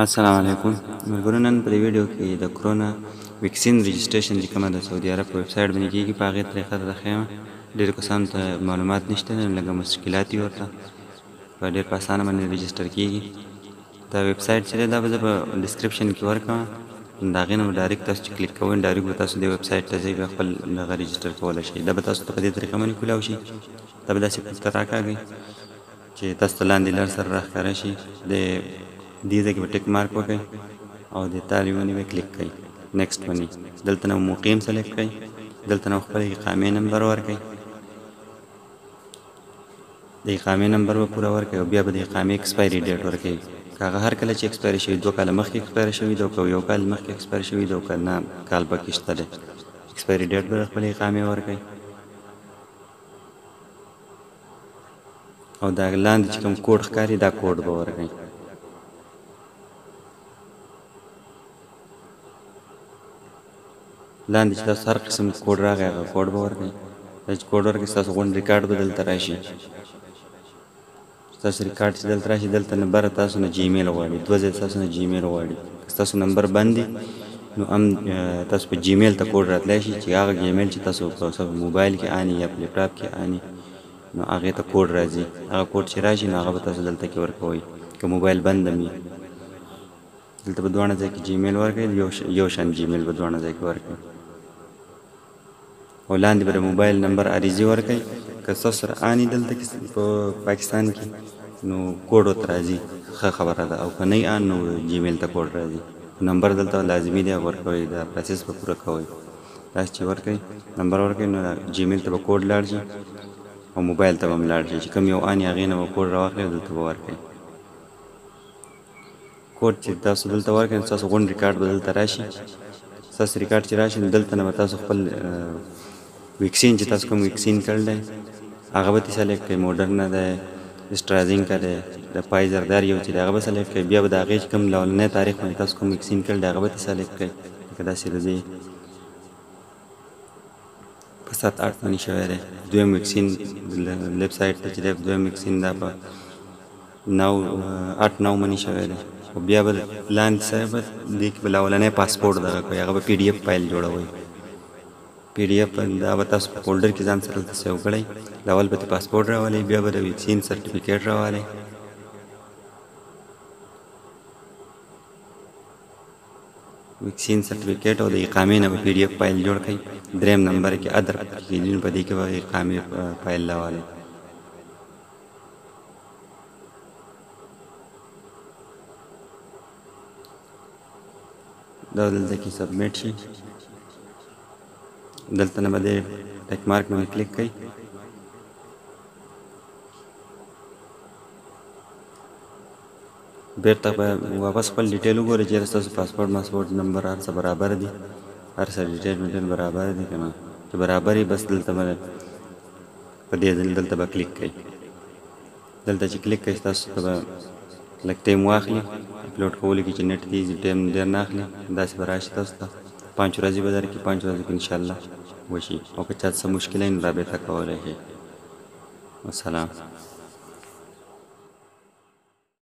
السلام علیکم ملګرو، نن په دې ویډیو کې د کرونا ویکسین رجسټریشن چې کومه د سعودي عرب په ویب سایټ باندې کېږي، په هغې طریقه درته ښیم. ډېرو کسانو ته معلومات نشته، لږه مشکلات دي ورته. په ډېر په اسانه باندې رجسټر کېږي. دا ویب سایټ چې دی، دا به زه په ډسکرپشن کې ورکړم. د هغې نه به ډایرکټ تاسو چې کلیک کوئ، ډایرکټ به تاسو دې ویب سایټ ته ځئ، بیا خپل دغه رجسټر کولی شئ. دا به تاسو ته په دې طریقه باندې کولاو شي. دا به داسې پورته راکاږئ چې تاسو ته لاندې لار سره راښکاره شي. د دې ځای کې به ټیک مارک وکړئ او د تالي باندې به کلیک کړئ، نیکسټ باندې. دلته نو مقیم سلیکټ کړئ، دلته نو خپل اقامې نمبر ورکړئ. د اقامې نمبر به پوره ورکړئ او بیا به د اقامې اکسپایري ډیټ ورکړئ، که هغه هر کله چې اکسپایري شوي، 2 کاله مخکې اکسپایري شوي ده او که یو کال مخکې اکسپایري شوي ده او که نه کال پکې شته دی. اکسپایري ډیټ به د خپلې اقامې ورکړئ او دا لاندې چې کوم کوډ ښکاري، دا کوډ به ورکړئ. لاندې چې تاسو هر قسم کوډ راغی، هغه کوډ به ورکړئ. دا چې کوډ ورکړئ، ستاسو غونډ ریکارډ به دلته راشي. ستاسو ریکارډ چې دلته راشي، دلته نه بره تاسو نه جیمیل غواړي، دوه ځل تاسو نه جیمیل غواړي. که ستاسو نمبر بند دی، نو هم تاسو په جیمیل ته کوډ راتلی شي، چې هغه جیمیل چې تاسو په موبایل کې آني یا په لپټاپ کې آني، نو هغې ته کوډ راځي. هغه کوډ چې راشي، نو هغه به تاسو دلته کې ورکوئ. که موبایل بند هم وي، دلته به دواړه ځای کې جیمیل ورکړئ. یو شان جیمیل به دواړه ځای کې ورکړئ او لاندې به د موبایل نمبر عریضي ورکړئ. که ستاسو سره آني دلته کې په پاکستان کې، نو کوډ ورته راځي، ښه خبره ده، او که نه آن، نو جیمیل ته کوډ راځي. نمبر دلته لازمي دی ورکوئ. دا پروسس به پوره کوئ. داسې چې ورکړئ، نمبر ورکړئ، نو جیمیل ته به کوډ لاړ شي او موبایل ته به هم لاړ شي. چې کوم یو آني، هغې نه به کوډ راواخلئ او دلته به ورکړئ. کوډ چې تاسو دلته ورکړئ، نو ستاسو غونډ ریکارډ به دلته راشي. ستاسو ریکارډ چې راشي، نو دلته نه به تاسو خپل ویکسین چې تاسو کوم ویکسین کړل دی، هغه به ترې سلیکټ کړئ. موډرنا دی، استرازینکا دی، د فایزر دار یو چې دی، هغه به سلیکټ کړئ. بیا به د هغې چې کوم اولنی تاریخ باندې تاسو کوم ویکسین کړل دی، هغه به ترې سلیکټ کړئ. لکه داسې د دې په 7/8 باندې شوی دی دویم ویکسین. لیفت سایډ ته چې دی دویم ویکسین، دا په 9 8 9 باندې شوی دی. او بیا به لاندې سره به دې کې به اولنی پاسپورټ دغه کوي، هغه به پی ډي اف فایل جوړوئ. پی ډي اف دا به تاسو په فولډر کې ځان سره دلته سیو کړئ. اول به پاسپورټ راولئ، بیا به د ویکسین سرټیفیکیټ راولئ. ویکسین سرټیفیکیټ او د اقامې نه به پی ډي اف فایل جوړ کړئ. دریم نمبر کې ادر کې په دې کې به اقامې فایل راولئ. دا دلته کې سبمیټ شي. دلته نه به دې ټیک مارک باندې کلیک کړئ. بیرته به واپس خپل ډیټیل وګورئ چې ستاسو پاسپورټ ماسپورټ نمبر هر څه برابر دي، هر څه ډیټیل میټیل برابر دي که نه. چې برابر یې، بس دلته به په دې ځل دلته به کلیک کړئ. دلته چې کلیک کړئ، ستاسو ته به لږ ټایم واخلي اپلوډ کولو کې، چې نت تیز ټایم ډېر نه اخلي. داسې به راشي تاسو ته، 5 ورځې به درکړي. 5 ورځې کې انشاءالله وشي، او که چا څه مشکل وي، نو رابطه کولی شئ. والسلام.